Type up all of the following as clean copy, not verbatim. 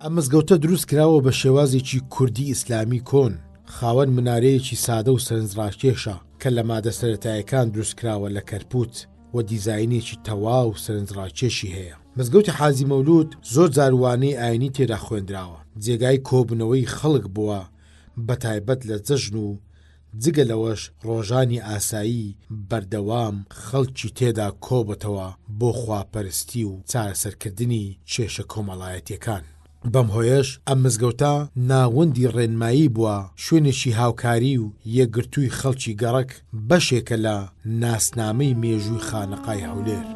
ئەم مزگەوتە دروست کراوە بە شێوازێکی کوردی ئیسلامی کۆن، خاوەن منارەیەکی سادە و سەرنجڕاکێشە کە لە مادە سەرەتایەکان دروست کراوە لە کەرپوت و دیزاینێکی تەواو سەرنجڕاکێشی هەیە. مزگەوتی حاجی مەولود زۆر جار وانەی ئاینی تێدا خوێندراوە، جێگای کۆبوونەوەی خەڵک بووە بەتایبەت لە جەژن و جگە لەوەش ڕۆژانی ئاسایی بەردەوام خەڵکی تێدا کۆبۆتەوە بۆ خواپەرستی و چارەسەرکردنی کێشە کۆمەڵایەتیەکان. بەم هۆیەش ئەم مزگەوتە ناوەندی ڕێنمایی بووە، شوێنێکی هاوکاری و یەکگرتووی خەڵکی گەڕەک، بەشێکە لە ناسنامەی مێژووی خانەقای هەولێر.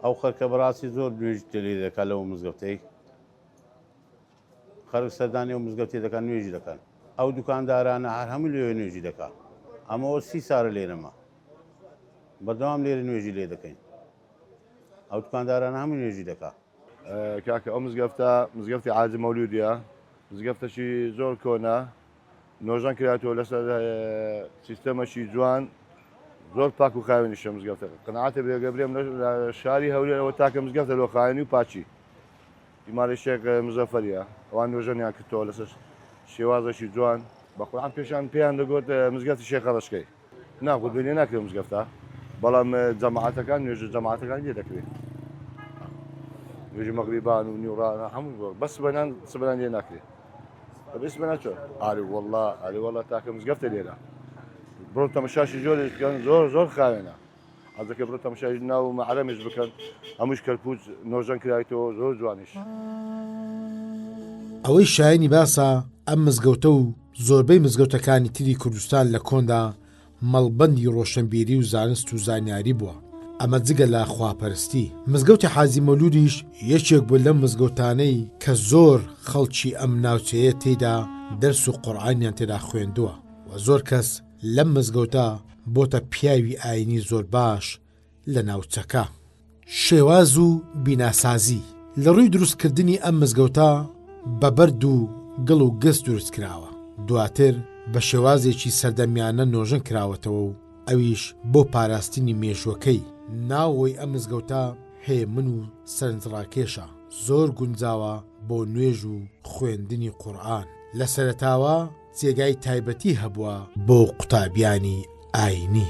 ئەو خەرکە بەڕاستی زۆر نوێژ لێ دەکات لەو مزگەوتەی خەرک سەردانی ئەو مزگەوتی دەکەن نوێژی دەکەن ئەو دوکاندارانە هەر هەموو لێ نوێژی دەکات ئەمەوە سی سارە لێرەمە بەردەوام لێرە نوێژی لێ دەکەین ئەو دوکاندارانە هەموو نوێژی دەکات کاکە ئەو مزگەفتە مزگەفتی عاجی مەولودیە مزگەفتەکی زۆر کۆنە نۆژەن کراتەوە لەسەر سیستەمەکی جوان زۆر پاک و خاوێنیشە مزگەفتەکە قەناعەتە بێگە برێم لە شاری هەولێرەوە تاکە مزگەفتە لۆ خاوێنی و پاکی ئیمارەی شێخ مزەفەریە ئەوان نۆژەنیان کردەوە لەسەر شێوازێکی جوان بە قورعان پێشان پێیان دەگوت مزگەفتی شێخە ڕەشکەی نا خودبەی لێ ناکرێ مزگەفتە بەڵام جەماعەتەکان نوێژە جەماعەتەکان لێ دەکرێت نوێژی مەغریبان و نیوڕان هەموو بەس سبەنان سبەنان لێ ناکرێت بەس سبەنان چۆن ئاری والله ئاری والله تاکە مزگەفتە لێرە بڕۆ تەمەشاشی زۆر بکەن زۆر زۆر خاوێنە حەزەکە بڕۆ تەمەشای ناو مەعرەمیش بکەن هەمووش کەرپوچ نۆژەن کرایتەوە زۆر جوانیش. ئەوەی شایەنی باسە ئەم مزگەوتە و زۆربەی مزگەوتەکانی تری کوردستان لە کۆندا مەڵبەندی ڕۆشنبیری و زانست و زانیاری بووە، ئەمە جگە لە خواپەرستی. مزگەوتی حاجی مەولودیش یەکێک بوو لەم مزگەوتانەی کە زۆر خەڵکی ئەم ناوچەیە تێیدا دەرس و قورئانیان تێدا خوێندووە و زۆر کەس لەم مزگەوتە بۆتە پیاوی ئاینی زۆر باش لە ناوچەکە. شێواز و بیناسازی، لە ڕووی دروستکردنی ئەم مزگەوتە بە بەرد و گڵ و گس دروست کراوە، دواتر بە شێوازێکی سەردەمیانە نۆژەن کراوەتەوە و ئەویش بۆ پاراستنی مێژووەکەی. ناوەوەی ئەم مزگەوتە هێمن و سەرنجڕاکێشە، زۆر گونجاوە بۆ نوێژ و خوێندنی قورئان. لە سەرەتاوە جێگای تایبەتی هەبووە بۆ قوتابیانی ئاینی.